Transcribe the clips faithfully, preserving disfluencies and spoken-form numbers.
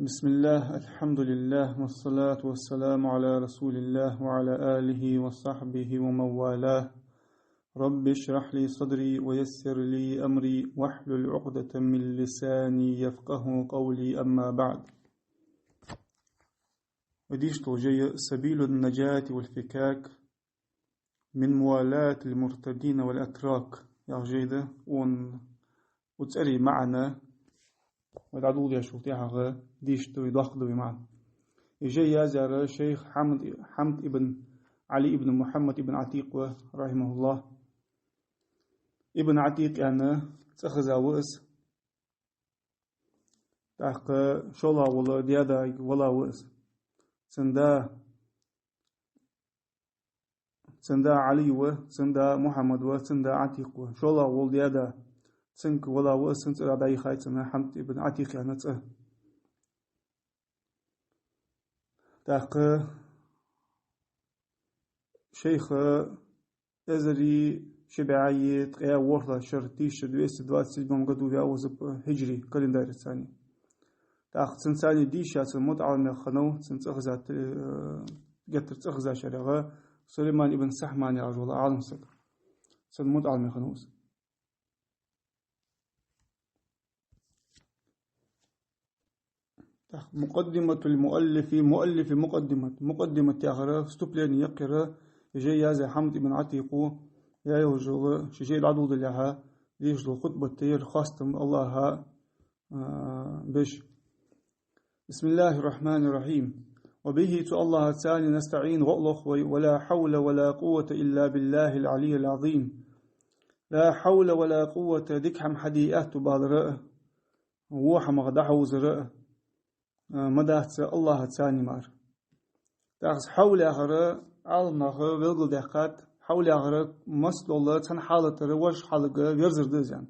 بسم الله، الحمد لله، والصلاة والسلام على رسول الله وعلى آله وصحبه ومن والاه. رب اشرح لي صدري ويسر لي أمري واحلل عقدة من لساني يفقهوا قولي، أما بعد. Вай дешаш дола жай سبيل النجاة والفكاك من موالاة المرتدين والأتراك яха жай да. Укх цӀерий маӀан вай дӀадоладеш ву тӀехьагӀа дешаш да вай, доккха да вай маӀан. Из жай яздаьр шейх Хьамд, Хьамд ибн Ӏали ибн Мухьаммад ибн Ӏатикъ ва, رحمه الله. Ибн Ӏатикъ аьнна цӀи хеза ва из. ТӀаккха шоллагӀа вола даь-да вала ва из. Цун да, цун да Ӏали ва, цун да Мухьаммад ва, цун да Ӏатикъ ва. ШоллагӀа вола даь-да, цунга вала ва из, цун цӀерагӀа дӀайихай цунна Хьамд ибн Ӏатикъ аьнна цӀи. ТӀаккха шейха эзари ши бӀаьи ткъаь ворхӀлагӀча шера, тысяча двести двадцать седьмом году ваь ва из хиджри календарца. ТӀаккха цунца дийша, цун мутаӀаламех хиннав, цун цӀи хеза, э, геттара цӀи хезачарех Сулейман ибн Сахьман яхаш вола Ӏалам саг. Цун мутаӀаламех хиннав из. Так, مقدمة المؤلف, муаллифа мукъаддимат. Мукъаддимат яхар вступлени я-кх ер, жай яздаь Хьамд ибн Ӏатикъо, яь йолаш йола ший жай дӀадоладалехьа, дешаш дола хутбат да ер, хоастам АллахӀа, а, беш. بسم الله الرحمن الرحيم. وبه, цу АллахӀаца, نستعين, гӀо а лох вай, ولا حول ولا قوة إلا بالله العلي العظيم. لا حول ولا قوة, дика хӀама хьаде аьттув балар а, во хӀамах дӀахьовзар а, а, ма дац АллахӀаца мара. ТӀаккха из хьавла яхар Ӏаламнаха белгалдаьккхад, хьавла яхар массадола цхьан хьала тӀара вож хьалага верзар да из, яӀни.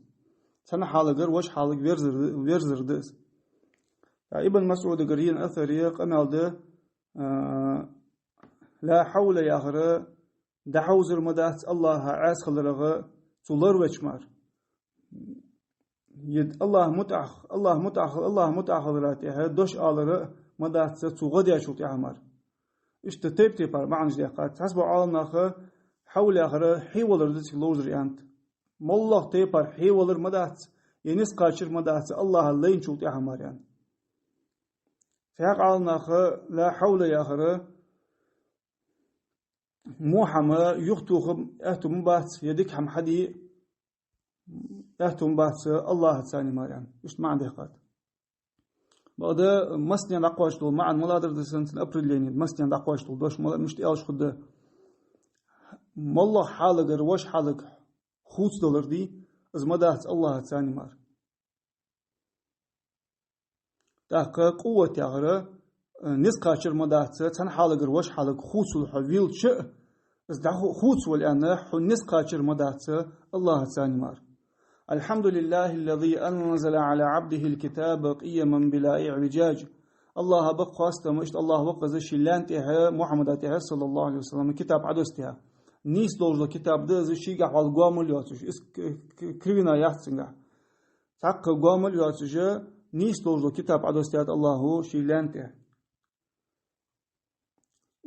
Цхьан хьалагара вож хьалага верзар, верзар да из. ТӀаккха Ибн МасӀудагара енна асаре къамаьл да, а, لا حول яхар дӀахьовзар ма дац АллахӀа Ӏеса хиларах цо лоравеча мара. Е АллахӀа мутӀахь, АллахӀа мутӀахь, АллахӀа мутӀахь хилара тӀехьа дош алар а ма дац цо гӀо дечул тӀехьа мара. Иштта тайп-тайпара маӀанаш даьккхад. Цхьабола Ӏаламнаха хьавла яхар хье валар да цига ловзар аьннад. МоллагӀа тайпара хье валар ма дац, е низ кхачар ма дац АллахӀа лайначул тӀехьа мара, аьннад. Цхьабола Ӏаламнаха لا حول яхар во хӀама юхатоха аьттув ма бац, е дика хӀама хьаде аьттув ма бац АллахӀаца мара, аьнна. Иштта маӀан даьккхад. Бакъда массанена дӀакхоачаш дола маӀан малагӀа да, цун определени, массанена дӀакхоачаш дола дош мала, мишта аьлча хургда. МоллагӀа хьалагара вож хьалага хувцадалар дий, из ма дац АллахӀаца мара. ТӀаккха къувват яхар, э, низ кхачар ма дац, цхьан хьалагара вож хьалага хувцал хьо велча а, из дӀаху-, хувцавала аьнна, хьона низ кхачар ма дац АллахӀаца мара. الحمد لله الذي أنزل على عبده الكتاب قيما بلا اعوجاج. АллахӀа ба хоастам, иштта АллахӀ ва-кх из ший лаьна тӀехьа, Мухьаммада тӀехьа, صلى الله عليه وسلم, китаб Ӏодоссадаь. Нийса долаш дола китаб да из, шийгахьа вала гоамал йоацаш, из к-, к-, кривина яц цунгахьа. Цхьаккха гоамал йоацаш, нийса долаш дола китаб Ӏодоссадаьд АллахӀа ший лаьна тӀа.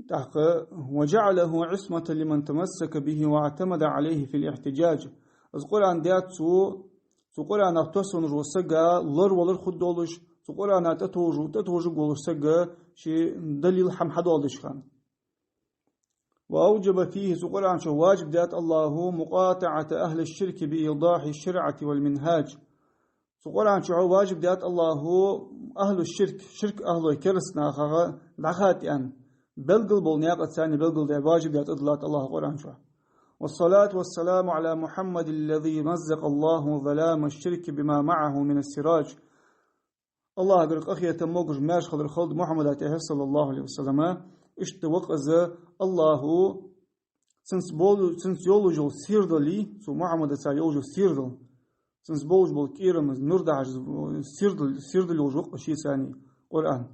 ТӀаккха: وجعله عصمة لمن تمسك به واعتمد عليه في الاحتجاج. Из Къуръан даьд цо, цу Къуръанах тоссавенна вола саг лоравалар хургдолаш, цу Къуръана тӀатовжа-, тӀатовжаргволаш саг ший далил хӀама хьадоаладеча хана. وأوجب فيه, цу Къуръан чу важиб даьд АллахӀа, مقاطعة أهل الشرك بإيضاح الشرعة والمنهاج. Цу Къуръан чу важиб даьд АллахӀа ахӀлу ширк, ширк ахӀлой, кераста нахах дӀахатта аьнна, белгала бола наькъаца белгалдаь важиб даьд, тӀадиллад АллахӀа Къуръан чу. والصلاة والسلام على محمد الذي مزق الله ظلام الشرك بما معه من السراج. АллахӀагара къахетам, могаш-маьрша хилар хилда Мухьаммада тӀехьа, صلى الله عليه وسلم. Иштта ва-кх из АллахӀа цунца бол-, цунца йолаш йола сердал, цу Мухьаммадаца йолаш йола сердал, цунца болаш бола кӀерам, нур дахьаш сердал, сердал йолаш ва-кх шийца Къуръан.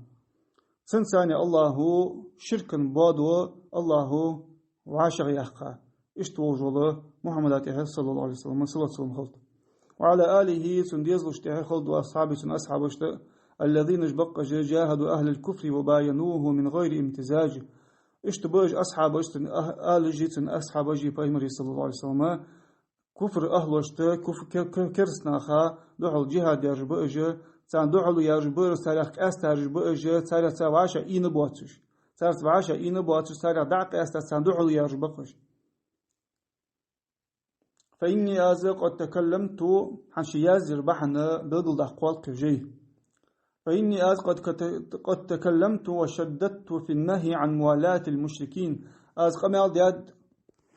Цунца АллахӀа ширка боадо АллахӀа вӀашагӀъяьккха. Иштта волаш вола Мухьаммада тӀехьа, صلى الله عليه وسلم, салот-салам хилда. وعلى آله, цун дезалашта тӀехьа хилда, وأصحابه, цун асхьабашта, الذين, уж баккхий уж, جاهدوا أهل الكفر وبايعوه من غير امتزاج. Иштта ба уж асхьабаш, цун ах-, алаши, цун асхьабаши Пайхамара, صلى الله عليه وسلم, куфр ахӀлошта, куф-, ке-, ке-, кераста наха духьал джихӀад еш ба уж, царна духьал еш ба уж, царех къаьстараш ба уж, царех цхьа вӀаши ийна боацаш. Царца вӀаши ийна боацаш, царех дӀа а къаьста, царна духьал еш ба-кх уж. فإني, аз, قد تكلمت, хӀанз ше язъяр бахьан белгалдаккха кхолл-кх уж. فإني, аз, قد كت-, قد تكلمت وشددت في النهي عن موالاة المشركين. Аз къамаьл даьд,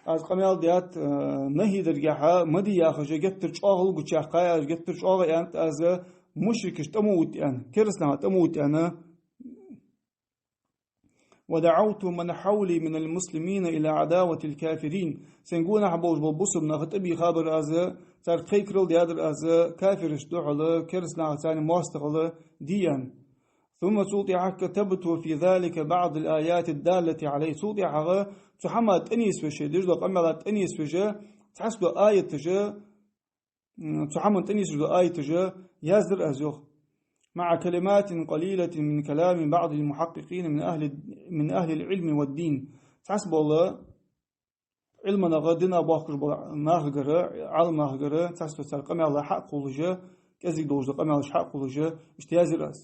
аз къамаьл даьд, э, нахӀи даргахьа, ма де яхаш, геттара чӀоагӀа гучаяьккхай аз, геттара чӀоагӀа аьннад аз мушрикашта тӀа ма вита аьнна, кераста наха тӀа ма вита аьнна. ودعوت من حولي من المسلمين إلى عداوة الكافرين. Сай гонахьа болаш бола бусалба нах тӀабийхабар аз, царга кхайкарал даьдар аз, кафирашта духьала, кераста нахаца царна моастагӀал де аьнна. ثم, цул тӀехьагӀа, كتبت في ذلك بعض الآيات الدالة عليه. Цул тӀехьагӀа цу хӀаман тӀа нийсвеш, деш дола къамаьла тӀа нийсвеш, цхьацца дола аяташ, м, цу хӀаман тӀа нийсвеш дола аяташ яздар аз, йоах. مع كلمات قليلة من كلام بعض المحققين من أهل، من أهل العلم والدين. Цхьацца бола Ӏилманах, динах бохкаш бола нахагара, Ӏаламнахагара, цхьацца цар къамаьл хьакхоллаш, кӀезига долаш дола къамаьлаш хьакхоллаш, иштта язъяьр аз.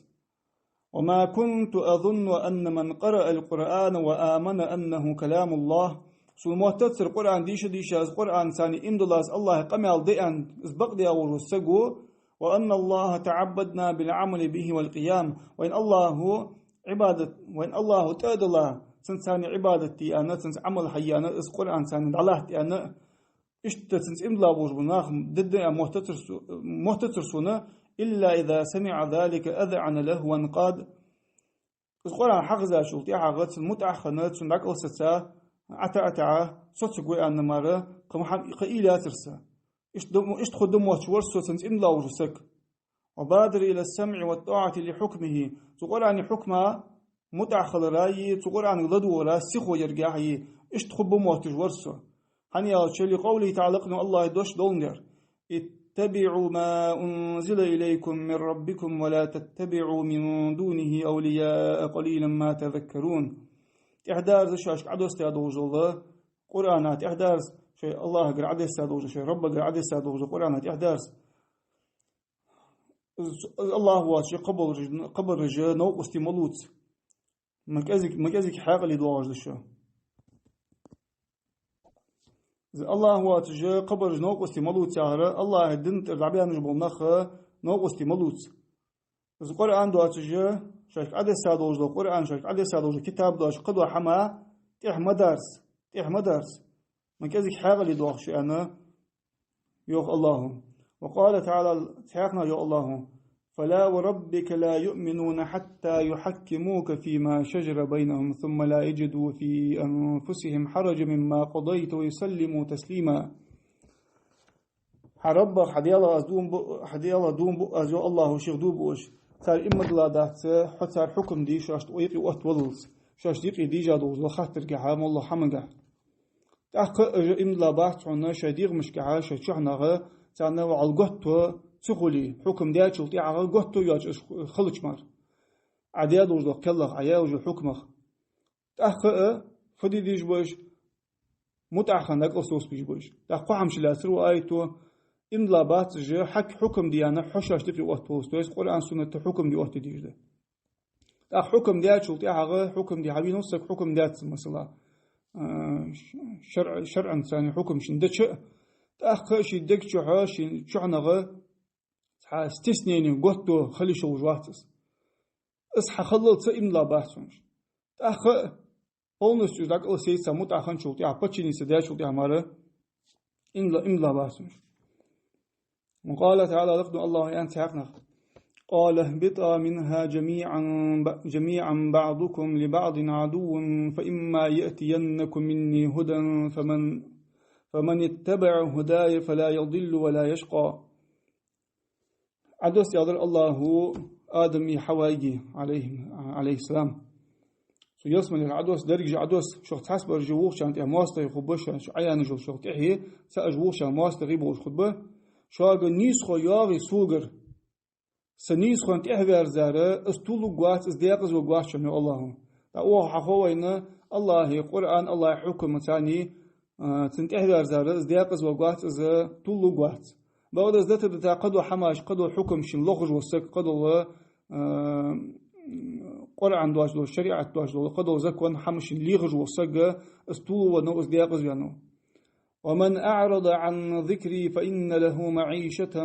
وما كنت أظن أن من قرأ القرآن وآمن أنه كلام الله. Сона моттацар Къуръан дийша-дийша, из Къуръан царна иман дилла из АллахӀа къамаьл да аьнна, из бакъдеш вола саг ва, وأن الله تعبدنا بالعمل به والقيام. Вайна АллахӀа Ӏибадат, вайна АллахӀа тӀа а дилла, цунца царна Ӏибадат де аьнна, цунца Ӏамал хьае аьнна, из Къуръан царна дӀалатта аьнна, иштта цунца иман дилла болаш бола нах дидда а моттацар со-, моттацар сона, إلا إذا سمع ذلك أذعن له وانقاد. Из Къуръан хьахезачул тӀехьагӀа цунна мутӀахьа хинна, цунна дӀакӀалсаца, ӀотаӀа-ӀотаӀа, соцаргва аьнна мара, кхы ма хьа-, кхы уйла яцар са. Иштта ду-, иштта хургда мотташ вар со цунца иман дилла вола саг. وبادر إلى السمع والطاعة لحكمه. Цу Къуръана хьукма мутӀахьа хилараи, цу Къуръанга ладувгӀара сихо яргахьеи, иштта хургба мотташ вар со. ХӀана аьлча, لقوله تعالى, лакхе АллахӀа дош доландаь: اتبعوا ما أنزل إليكم من ربكم ولا تتبعوا من دونه أولياء قليلا ما تذكرون. ТӀехьадарза шоашка Ӏодоссадаь долаш дола Къуръана, тӀехьадарза шоай АллахӀагара Ӏодоссадаь долаш дола, шоай Раббагара Ӏодоссадаь долаш дола Къуръана тӀехьадарза. Из, из АллахӀ воацаш кхыбараш, кхыбараш новкъостий ма лувца. Ма кӀезига, ма кӀезига хьаькъале доагӀаш да шо. Из АллахӀ воацаш кхыбараш новкъостий ма лувца яхар, АллахӀа дина тӀара дӀабаьнна бола нах новкъостий ма лувца. Из Къуръан доацаш, шоашка Ӏодоссадаь долаш дола Къуръан, шоашка Ӏодоссадаь долаш дола китаб доацаш, кхыдола хӀама тӀехьа ма дарза, тӀехьа ма дарза. Ма кӀезига хьаькъале доагӀа шо аьнна, йоах АллахӀа. وقال تعالى, цхьаькханахьа йоах АллахӀа: فلا وربك لا يؤمنون حتى يحكموك فيما شجر بينهم ثم لا يجدوا في أنفسهم حرجا مما قضيت ويسلموا تسليما. Хьа Раббах, хьа Даьлах аз дув буъ, хьа Даьлах дув буъ аз, йоах АллахӀа, шийх дув буъаш. Цар иман дилла дац, хьо цар хьукам де шоашта юкъе оттаваллалца, шоашта юкъе дийша долаш дола хаттаргахьа, моллагӀа хӀамагахьа. ТӀаккха уж иман дилла бац хьона шоай дегӀамашкахьа, шоай чухьнахьа, царна вӀалла готто ца хуле, хьукам даьчул тӀехьагӀа готто йоацаш хилча мара, Ӏа даь долаш дола кхелах, Ӏа яь долаш дола хьукмах. ТӀаккха а фу де дезаш ба уж? МутӀахьа хинна дӀакӀалсовсабеш ба уж. ТӀаккха кхо хӀама ши лаьцар ва аято: иман дилла бац уж, хьакъ хьукам де аьнна, хьо шоашта юкъе оттаваллалца, то есть Къуръан-Суннатта хьукам де оттаде дезаш да. ТӀаккха хьукам даьчул тӀехьагӀа, хьукам де хьавенав саг, хьукам даьд цо, масала, а, шарӀ-, шарӀаца цхьана хьукам шийна дича а, тӀаккха ший дег чухьа, ший чухьнахьа цхьа стеснение, готто хила йиш йолаш вац из. Из хьахиллалца иман дилла бац хьона уж. ТӀаккха а полностью дӀакӀалсайца мутӀахьа хинначул тӀехьагӀа, подчиниться даьчул тӀехьагӀа мара иман дилла, иман дилла бац хьона уж. وقال تعالى, лакхе АллахӀа аьннад цхьаькханахьа: قال اهبطا منها جميعا ب-، جميعا بعضكم لبعض عدو فإما يأتينكم مني هدى فمن، فمن اتبع هداي فلا يضل ولا يشقى. Ӏодосса, аьлар АллахӀа Адамеи Хьавайи, عليهم، عليه السلام. Цу ялсмалера Ӏодосса, дерригаш Ӏодосса, шух цхьабараш вокхарна тӀа моастагӀий хургба, шоаш Ӏаяьнна йола шух тӀехье, цхьабараш вокхарна моастагӀий болаш хургба. Шуга нийсхо йоагӀе согара, са нийсхонна тӀехьаверзар, из тувлавергвац, из декъаза вергвац шоана, йоах Аллахӏо. ТӀаккха оаха хьахов вайна, Аллахӏа Къуръан, Аллахӏа хьукам царна, а, цунна тӀехьаверзар, из декъаза вергвац, из тувлавергвац. Бакъда из дата-дата кхыдола хӀамаш, кхыдола хьукам шийна лохаш вола саг, кхыдола, а, Къуръан доацаш дола, шариӀат доацаш дола, кхыдола закон, хӀама шийна лехаш вола саг, из тувлавеннав, из декъаза веннав. ومن أعرض عن ذكري فإن له معيشة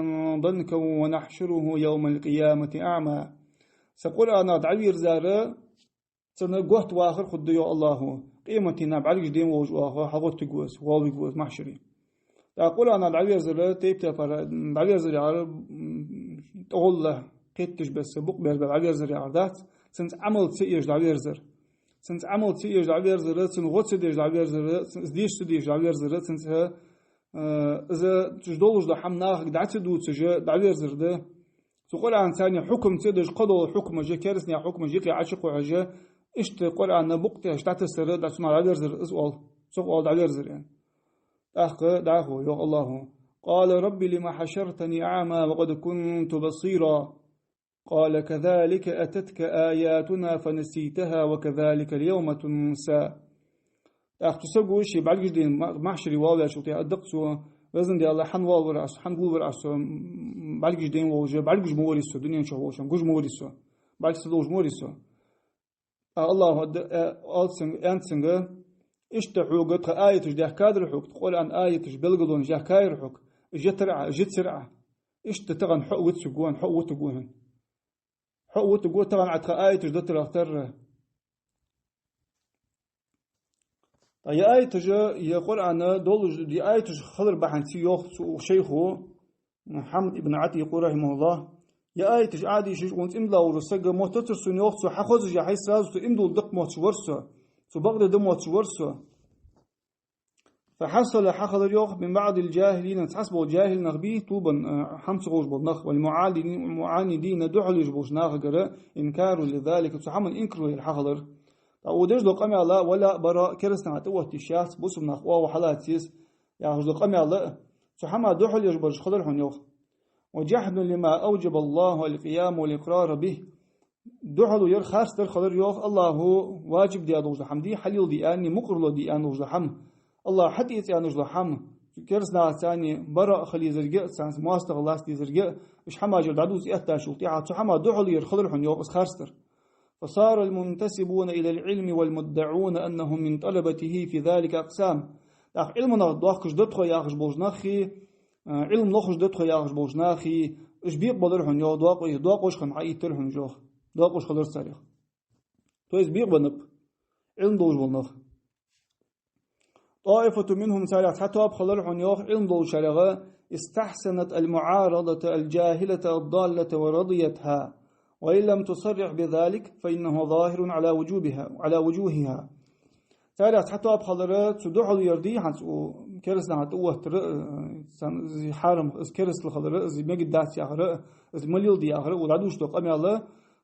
ضنكا ونحشره يوم القيامة أعمى. Са Къуръанах дӀаверзар, цунна готта вахар хургда, йоах Аллахӏо, къематдийнахьа бӀаргаш дайна волаш оаха хьаготтаргва из, гӀолвергва из махьшаре. ТӀаккха Къуръанах дӀаверзар, тайп-тайпара дӀаверзар яхар, м, тӀагӀолла кхеташ бесса, букъ берзабаь дӀаверзар яхар дац, цунца Ӏамал ца еш дӀаверзар. Цунца Ӏамал ца еш дӀаверзар, цунна гӀо ца деш дӀаверзар, цун-, из деша ца дезаш дӀаверзар, цунца, э, из чуш долаш дола хӀама нахага дӀа ца дувцаш дӀаверзар да. Цу Къуръанца царна хьукам ца деш, кхыдола хьукмаш, керастий хьукмаш юкъе Ӏочукхухьаш, иштта Къуръан букъ тӀехьашка дӀатессар, дӀа цунах дӀаверзар, из оал. Цох оал дӀаверзар аьнна. ТӀаккха дӀахо йоах Аллахӏо: قال رب لم حشرتني أعمى وقد كنت بصيرا. قال كذلك أتتك آياتنا فنسيتها وكذلك اليوم تنسى. ТӀаккха цу саго ший бӀаргаш дайна ма-, махьшаре валаваьчул тӀехьагӀа аргда-кх цо: Везан Даьла, хӀана валавир Ӏа со, хӀана гулвир Ӏа со, м, бӀаргаш дайна волаш, бӀаргагуш ма варий со, дунен чу волча хана гуш ма варий со, бӀарга ца долаш ма варий со. ТӀаккха Аллахӏо д-, э, оал цунга, аьннад цунга: иштта хьога тха аяташ даьхкадар хьога, Къуръан аяташ, белгалонаш даьхкаяр хьога, житар Ӏа, жицар Ӏа. Иштта тахан хьо а вицвергва хьона, хьо а вутаргва хьона. Хьо а вутаргва тахан Ӏа тха аяташ дитарах тарра. ТӀаккха ер аяташ, ер Къуръан долаш, ер аяташ хилар бахьанца йоах цу шайхо, Мухьаммад ибн Ӏатикъо, рахьимахӀуллахӀ, ер аяташ Ӏодийшача, цунца иман дилла вола саг моттацар сона, йоах цо, хьахозаш яхье, сразу цо иман дулларгда мотташ вар со, цо бакъдар да мотташ вар со. فحصل, хьахилар йоах, من بعض الجاهلين, цхьабола жахӀил нах бий, тувлабенна, э, хӀама ца ховш бола нах, والمعاندين, معاندين, духьале еш болча нахагара, إنكار لذلك, цу хӀаман инкарло яр хьахилар. ТӀаккха укх деш дола къамаьл а, ولاء براء, кераста наха тӀаотта йиш яц, бусалба нах оагӀув хьалаца еза, яхаш дола къамаьл а, цу хӀаман духьале еш бараш хилар хьона, йоах. وجحد لما أوجب الله القيام والإقرار به. Духьале яр, харцдар хилар, йоах, Аллахӏо важиб даь долаш дола хӀама дий, хьалелде аьнна, мукъарло де аьнна долаш дола хӀама, Аллахӏ хьатӀаэца аьнна долаш дола хӀама, кераста нахаца царна бараъ хила езарг а, царца моастагӀал лаца дезарг а, уж хӀамаш дӀадувца эттачул тӀехьагӀа цу хӀаман духьале яр хилар хьона, йоах, из харцдар. فصار المنتسبون إلى العلم والمدعون أنهم من طلبته في ذلك أقسام. ТӀаккха Ӏилманах доахкаш да тхо яхаш болча нахи, а, Ӏилма лохаш да тхо яхаш болча нахи, уж бекъабелар хьона, йоах, доакъо-, доакъош хинна хьаийттар хьона уж, йоах. Доакъош хилар царех. То есть бекъабеннаб Ӏилма долаш бола нах. طائفة منهم, царех цхьа тоаба хилар хьона, йоах, Ӏилма долчарех, استحسنت المعارضة الجاهلة الضالة ورضيتها، وإن لم تصرح بذلك فإنه ظاهر على وجوبها، على وجوهها. Царех цхьа тоаба хилар, цу духьале яр дий хьона, цу кераста наха тӀаоттар, э, царна из хьарам, из керастал хилар, из мегаргдац яхар, из ма леладе яхар, укх дӀадувцаш дола къамаьл,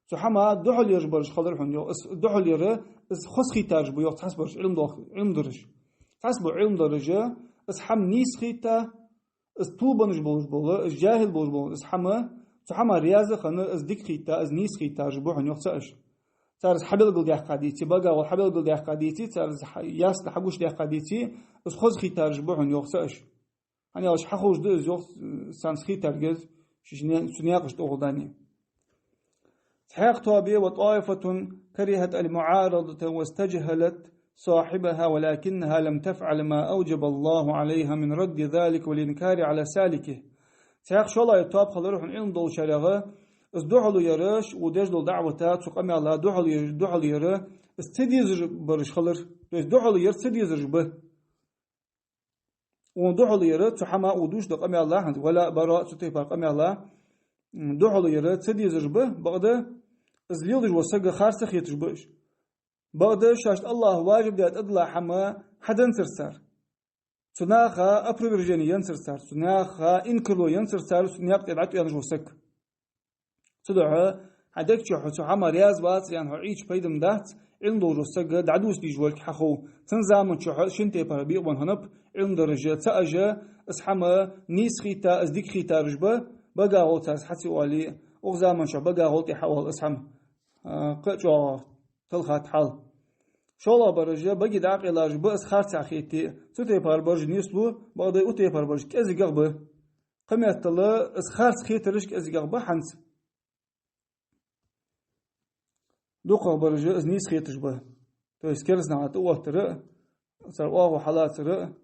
цу хӀаман духьале еш бараш хилар хьона, йоах, из духьале яр, из хоза хийттараш ба, йоах, цхьабараш Ӏилма дох-, Ӏилма дараш. Цхьабараш Ӏилма дараш, из хӀама нийса хийтта, из тувлабеннаш болаш бола, из жахӀил болаш бола, из хӀама, цу хӀаман раьза хинна, из дика хийтта, из нийса хийттараш ба хьона, йоах, цаӀаш. Цар из хьабелгалдаьккха деце, багагӀолла хьабелгалдаьккха деце, цар из хьа-, ясно хьагучадаьккха деце, из хоза хийттараш ба хьона, йоах, цаӀаш. ХӀана аьлча хьаховш да из, йоах, царна хийттар гӀерт, шоаш не-, цу наькъаш тӀа гӀолдани. Цхьаькха тоаба я, وطائفة كرهت المعارضة واستجهلت صاحبها ولكنها لم تفعل ما أوجب الله عليها من رد ذلك والإنكار على سالكه. Цхьаькха шоллагӀа тоаба хилар хьона Ӏилма долчарех, из духьале яр, укх деш дола даӀвата, цу къамаьла духьале яр, духьале яр, из ца дезаш бараш хилар. То есть духьале яр ца дезараш ба. Укхунна духьале яр, цу хӀаман, укх дувцаш дола къамаьла, хӀанз ولاء براء, цу тайпара къамаьла, м, духьале яр ца дезараш ба, бакъда из леладеш вола саг харц хеташ ба уж. Бакъда шоашта Аллахӏо важиб даь тӀадилла хӀама хьадензар цар. Цу наха опровержение ензар цар, цу наха инкарло ензар цар, цу наькъа тӀа дӀатӀавенна вола саг. Цудухьа хьа дег чу хьо цу хӀаман раьза вац аьнна хьо Ӏийча пайда дац, Ӏилма долаш вола саг дӀадувца дезаш волга хьахов. Цун заман чухь шин тайпара бекъабенна хиннаб Ӏилма дараш, цаӀаш из хӀама нийса хийтта, из дика хийттараш ба, багагӀолла цар из хьа ца оале, Укх заман чухь бага гӀолла тӀехьа а вала из хӀама, а, кхы а чӀоагӀа талхад хьал. ШоллагӀбараш баге дӀакъайлараш ба из харцахьа хете, цу тайпара бараш нийслу, бакъда укх тайпара бараш кӀезигагӀа ба. Кхыметтел из харц хетараш кӀезигагӀа ба хӀанз. ДукхагӀбараш из нийса хеташ ба. То есть кераста наха тӀаоттар а, цар оагӀув хьалацар а,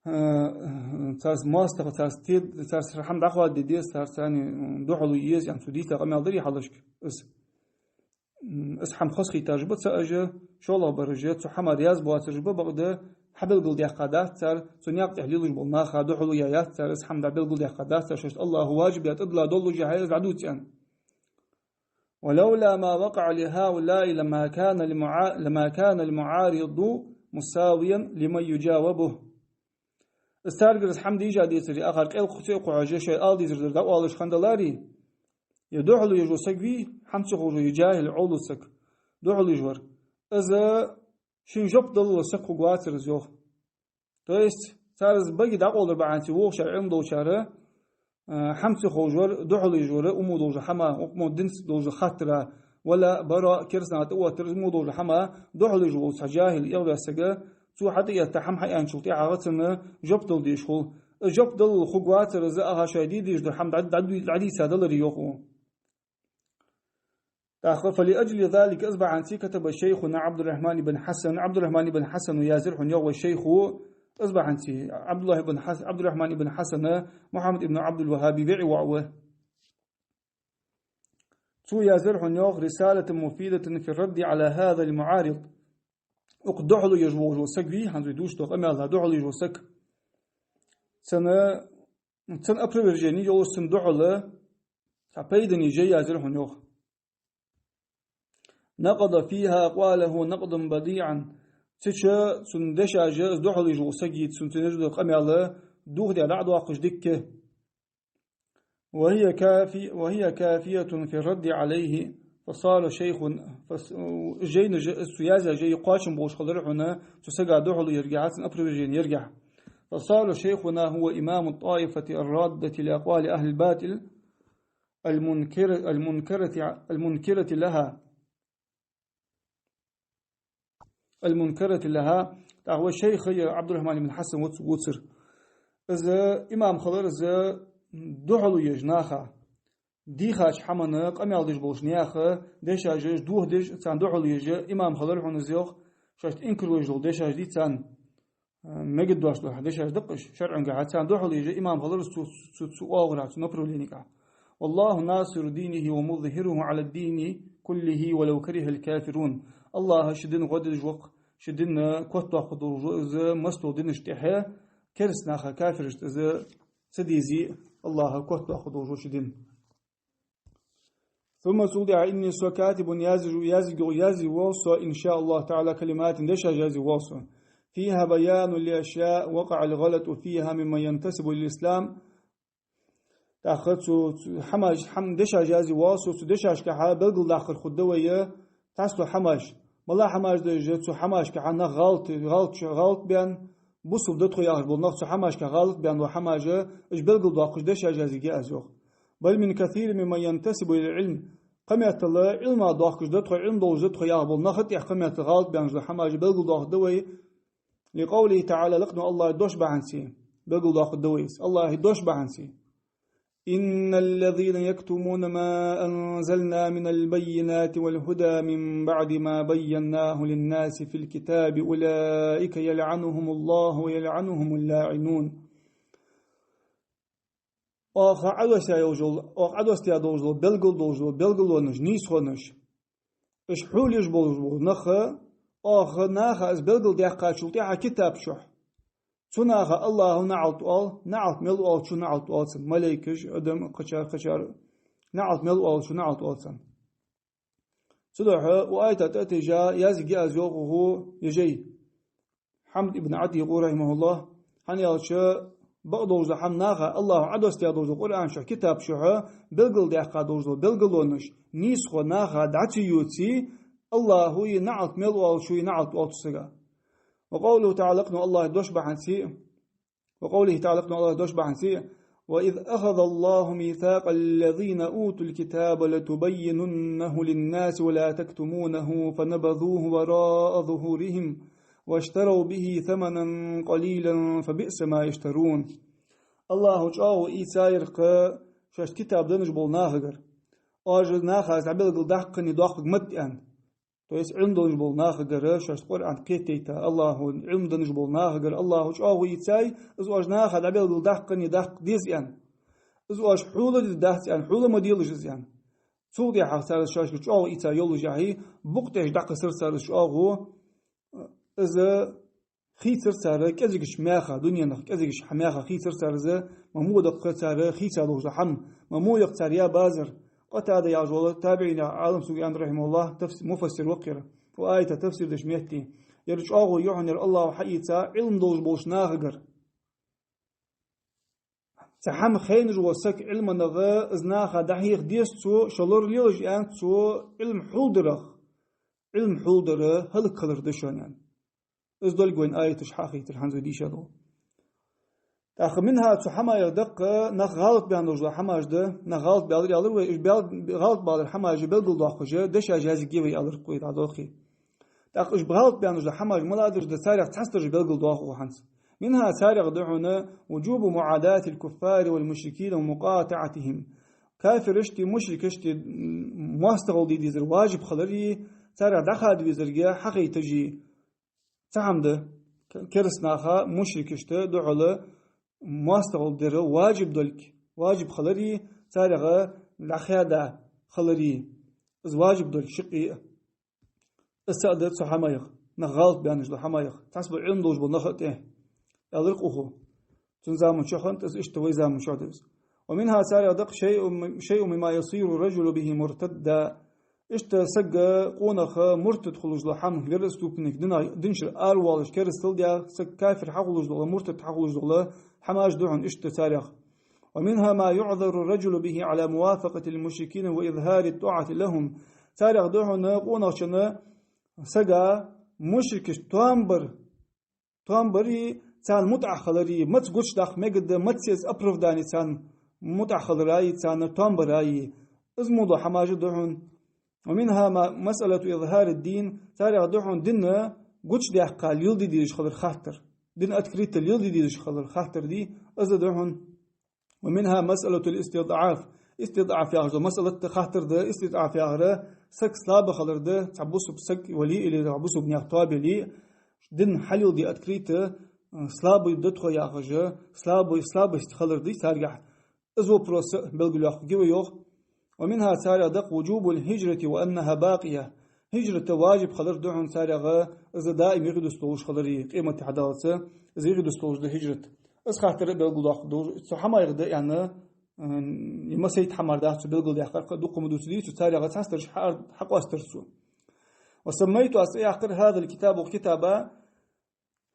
а, царца моастагӀа, царца те-, царца хӀама дӀахоададе деза, царца царна духьале е еза, яхаш цу дийца къамаьл дарий хьалхашка из. М, из хӀама хозахийташ ба цаӀаш, шоллагӀбараш цу хӀамара раьза боацараш ба, бакъда хьабелгалдаьккха дац цар, цу наькъа тӀа лелаш болча наха духьале яь яц цар, из хӀама дӀабелгалдаьккха дац цар, шоашта АллахӀа важиб яь тӀадилла доллашехь из дӀадувц аьнна. ولولا ما وقع لهؤلاء لما كان المعا-، لما كان المعارض مساويا لمن يجاوبه. Из царгара из хӀама дийша децаре, акхар къел кхоаче а кхоаче, шоай ала дезар дар дӀаоалаш хиннадаларе, е духьале еш вола саг вий, хӀама ца ховш вола, е жахӀил, Ӏовдал саг, духьале еш вар, из шийна жоп дала вола саг хургвацар из, йоах. То есть цар из баге дӀакъовлар бахьанца, вокхар Ӏилма долчар, а, хӀама ца ховш вар, духьале еш вар, уму долча хӀама, укх мо динца долча хаттара, вала, бара, кераста наха тӀаоттар, из мо долча хӀама, духьале еш вола цхьа жахӀил, эгӀаваь саг, цо хьатӀаэтта хӀама хьааьнначул тӀехьагӀа цунна жоп дала дезаш хул. Из жоп даллал хургвацар из, акхар шоай де дезаш дола хӀама дӀа-, дӀа-, дӀадийца даларе, йоах укхо. ТӀаккха فلأجل ذلك из бахьанца كتب شيخنا عبد الرحمن بن حسن, Ӏабдуррахьман ибн Хьасана яздир хьона, йоах, вай шайхо, из бахьанца, ӀабдуллахӀ ибн Хьас-, Ӏабдуррахьман ибн Хьасана Мухьаммад ибн Ӏабдул-ВахӀаба виӀий воӀ ва. Цо яздир хьона, йоах, رسالة مفيدة في الرد على هذا المعارض. Укх духьале еш волаш вола саг вий, хӀанз вай дувцаш дола къамаьла духьале еш вола саг. Цунна, цунна опровержение йолаш, цунна духьала цхьа пайдане жай яздир хьона, йоах. نقض فيها أقواله نقضا بديعا. Цу чу цун дешаш, из духьале еш вола саг, цун, цун еш дола къамаьл дохадаь дӀадоаккхаш дика. وهي كافي-، وهي كافية في الرد عليه، فصار شيخ-، فص-، жайнаш, цо язъяь жай кхоачам болаш хилар хьона, цу сага духьале яргахьа, цунна опровержение яргахьа. فصار شيخنا هو إمام الطائفة الرادة لأقوال أهل الباطل المنكر-، المنكرة، المنكرة لها. المنكرة لها. ТӀаккха вай шайх я Ӏабдуррахьман ибн Хьасан ва цо вувцар. Из имам хилар из духьале еш наха, дийхача хӀаманна къамаьл деш болча наьха дешаш дохадеш, царна духьале еш имам хилар хьона из, йоах, шоашта инкар еш дола дешаш дий царна, а, мегаш дола дешаш да-кх уж, шарӀагахьа царна духьале еш имам хилар из цу, цу, цу оагӀорахьа, цу направленигахьа. والله ناصر دينه ومظهره على الدين كله ولو كره الكافرون. АллахӀ ший дин гӀо деш ва-кх, ший дин котдоаккхаш долаш ва из массадолча динашта тӀехьа, кераста наха, кафирашта из ца дезе, АллахӀ котдоаккхаш долаш ва ший дин. ثم цул тӀехьа إني со كاتب язъе-, язъе-, язъе воал со, إن شاء الله تعالى, كلمات дешаш язъе воал со. فيها بيان لأشياء وقع الغلط فيها ممن ينتسب للإسلام. ТӀаккха цу, цу хӀамаш, хӀама дешаш язъе воал со, цу дешашкахьа белгалдаккхар хургда вай цхьаццадола хӀамаш. МалагӀа хӀамаш да уж? Цу хӀамашкахьа нах гӀалат, гӀалат, гӀалат баьнна, бусалба да тхо яхаш бола нах цу хӀамашкахьа гӀалат баьнна бола хӀамаш, уж белгалдоаккхаш дешаш язъе я аз, йоах. بل من كثير ممن ينتسب إلى العلم. Кхыметтел Ӏилма доахкаш да тхо, Ӏилма долаш да тхо яхаш бола нах а тӀех кхыметтел гӀалат баьнна дола хӀамаш белгалдоахаргда вай. لقوله تعالى, лакхача АллахӀа дош бахьанца белгалдоахаргда вай из. АллахӀа дош бахьанца. إن الذين يكتمون ما أنزلنا من البينات والهدى من بعد ما بيناه للناس في الكتاب أولئك يلعنهم الله ويلعنهم اللاعنون. Оаха Ӏодоссадаь йолаш йола, оаха Ӏодоссадаь долаш дола, белгал долаш дола, белгалонаш, нийсхонаш, уж хьулъеш болаш бола нах, оаха наха из белгалдаьккхачул тӀехьа китаб чухь, цу наха АллахӀа наӀалт оал, наӀалт мел оалачо наӀалт оал царна, малейкаш, адам, кхычар, кхычар, наӀалт мел оалачо наӀалт оал царна. Цудухьа укх аята тӀа а тийжа, язъе я аз, йоах укхо, ер жай. Хьамд ибн Ӏатикъо, رحمه الله, хӀана аьлча, бакъдолаш дола хӀама наха АллахӀа Ӏодоссадаь долаш дола Къуръан чухь, китаб чухь белгалдаьккха долаш дола белгалонаш, нийсхо наха дӀа ца ювце, АллахӀа наӀалт мел оалачо наӀалт оал цу сага. وقوله تعالى, лакхача АллахӀа дош бахьанца, وقوله تعالى, лакхача АллахӀа дош бахьанца, وإذ أخذ الله ميثاق الذين أوتوا الكتاب لتبيننه للناس ولا تكتمونه فنبذوه وراء ظهورهم واشتروا به ثمنا قليلا فبئس ما يشترون. Аллахӏо чӏоагӏо ийцар-кх шоашта китаб денна бола нахагара. Оаш наха из дӏабелгалдаккха доккхарг ма да аьнна. То есть Ӏилма долаш бола нахагара, шоашта Къуръан кхетадайта, Аллахӏо Ӏилма денна бола нахагара Аллахӏо чӏоагӏо ийцай, из оаш наха дӏабелгалдаккха даккха деза аьнна. Из оаш хьулдергдац аьнна, хьул ма делаш из аьнна. Цул тӏехьагӏа цар из шоашка чӏоагӏо ийца йоллашехь, букъ тӏехьа дӏакхессар цар из чӏоагӏо, из хийцар цар кӏезигача маьха, дуненах кӏезигача маьха хийцар цар из, ма во да-кх цар хийца долаш дола хӏама, ма во я-кх цар яь базар. Къатада яхаш вола табиӏинех Ӏалам саг аьннад, рахӏимахӏуллахӏ, тафс-, муфассир ва-кх ер. Укх аята тафсир деча метте. Ер чӏоагӏо я хьона ер Аллахӏо хьаийца Ӏилма долаш болча нахагара. Цхьа хӏама хайна вола саг Ӏилманах, из наха дӏахьеха деза цо, шо лоралелаш аьнна цо Ӏилма хьулдарах. Ӏилма хьулдар хӏалакхилар да шоана аьнна. Из долга вайна аяташ хьахайтар хӏанз вай дийша дола. Тӏаккха منها цу хӏамаех да-кх нах гӏалатбаьнна долаш дола хӏамаш да, нах гӏалатбаьлар аьлар вай, уж баьл-, гӏалатбалара хӏамаш белгалдоаккхаш, дешаш язъе вай аьлар-кх вай дӏадолхе. Тӏаккха уж гӏалатбаьнна долаш дола хӏамаш малагӏдараш да, царех цхьацца дараш белгалдоах укхо хӏанз. منها царех да хьона وجوب معاداة الكفار والمشركين ومقاطعتهم. Кафирашта, мушрикашта, м, моастагӏал де дезар важиб хилари, царех дӏахада везарга хьахайташи. Цхьа хӏама да, к-, кераста наха, мушрикашта духьала моастагӏал дар важиб долга, важиб хилари, царех дӏахаьда хилари. Из важиб долга шиъ а. Из цаӏ да цу хӏамаех, нах гӏалатбаьнна долаш дола хӏамаех, цхьабола Ӏилма долаш бола нах а тӏехьа. Аьлар-кх укхо. Цун заман чухь хиннад из, иштта вай заман чухь да из. ومنها царех да-кх شيء م-، شيء مما يصير الرجل به مرتدا. Иштта саг, къонах муртад хулаш дола хӏама, первоступенник, дина, дин чура аравоалаш, керастал даь, саг кафир хьахулаш дола, муртад хьахулаш дола хӏамаш да хьона иштта царех. ومنها ما يعذر الرجل به على موافقة المشركين وإظهار الطاعة لهم. Царех да хьона къонахчун сага мушрикашта тоам бар, тоам бари, царна мутӏахь хилари, маца гучадаккха мегаргда, маца из оправдани царна мутӏахь хилари, царна тоам бари. Из мо дола хӏамаш да хьона. ومنها ما، مسألة إظهار الدين, царех да хьона дин гучадаьккха леладе дезаш хилар хаттар. Дин открыто леладе дезаш хилар хаттар да, из да хьона. ومنها مسألة الاستضعاف. Истидӏаф яхаш дола масъалат да, хаттар да, истидӏаф яхар саг слабый хилар да, цхьа бусалба саг вале или цхьа бусалба наьха тоаба яле, дин хьалеладе открыто, э, слабый да тхо яхаш, слабый, слабость хилар да царгахь. Из вопрос а белгалйоаккхаргья вай, йоах. ومنها царех да-кх وجوب الهجرة وأنها باقية. Хӏижрат важиб хилар да хьона царех, из даим юхедоссаш долаш хилари, къематди хьадаллалца, из юхедоссаш долаш да хӏижрат. Из хаттар а белгалдоаккхаргда, цу хӏамаех да аьнна, м, масайта хӏамаш дац цу белгалдаьккхар, кхы дукха ма дувцадий цо, царех цхьацца дараш хьа-, хьакъоастадир цо. وسميت, аз цӏи яьккхар هذا الكتاب, укх китаба,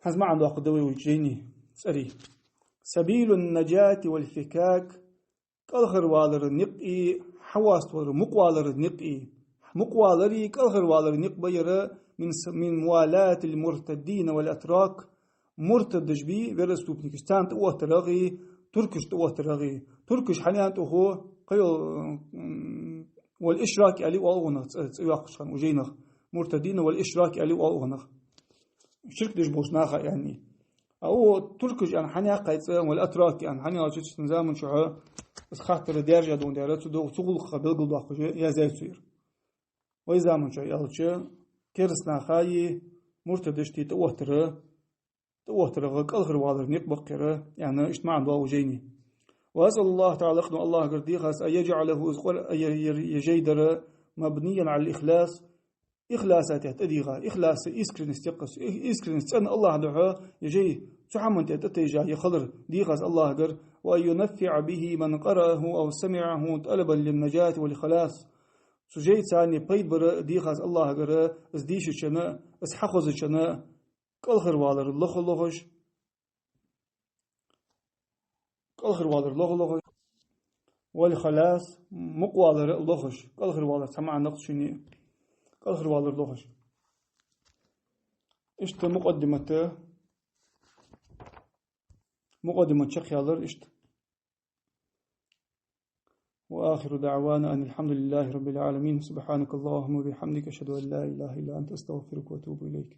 хӏанз маӏан доаккхаргда вай укх жайна цӏерий. سبيل النجاة والفكاك, кӏалхарвалара никъи, хьавоаставалара, мукъавалара никъи. Мукъавалари кӏалхарвалара никъ ба ер من س-، من موالاة المرتدين والأتراك, муртадаш бий, первоступникаш, царна тӏаоттарахи, туркашта тӏаоттарахи. Туркаш хьанна тӏа хов, кхы йола, м, والإشراك аьле оал укхунах, цӏи, цӏи йоаккхача хана, укх жайнах. مرتدين والإشراك аьле оал укхунах. Ширк деш болча наха аьнна. А укхо туркаш аьнна хьанна яьккхай цӏи, والأتراك аьнна хьанна яьлча, цун заман чухь из хаттар даьржа долаш дар, цу дог-, цу гӏулакха белгалдоаккхаш язъяьй цо ер. Вай заман чухь аьлча, кераста нахаи муртадашти тӏаоттара, тӏаоттарах кӏалхарвалара никъ ба-кх ер, аьнна, иштта маӏан доал укх жайна. وأسأل الله تعالى, кхы Аллахӏагара дех аз, أن يجعله, из Къур-, ер, ер, ер жай дар, مبنيا على الإخلاص, ихласа тӏа тӏадийгӏа, ихлас, искренность я-кх из, и-, искренность, цӏена Аллахӏа духьа, ер жай цу хӏаман тӏа тӏатайжа, ер хилар дех аз Аллахӏагара, وأن ينفع به من قرأه أو سمعه طلبا للنجاة والخلاص. Цу жайца пайда бар дех аз Аллахӏагара, из дийшачунна, из хьахозачунна, кӏалхарвалар лоха лохаш, кӏалхарвалар лоха лохаш, والخلاص, мукъавалар лохаш, кӏалхарвалар цхьа маӏан да-кх цун, кӏалхарвалар лохаш. Иштта мукъаддимат, мукъаддимат чакхъяьлар иштта. وآخر دعوانا أن الحمد لله رب العالمين. سبحانك اللهم وبحمدك، أشهد أن لا إله إلا أنت، أستغفرك وأتوب إليك.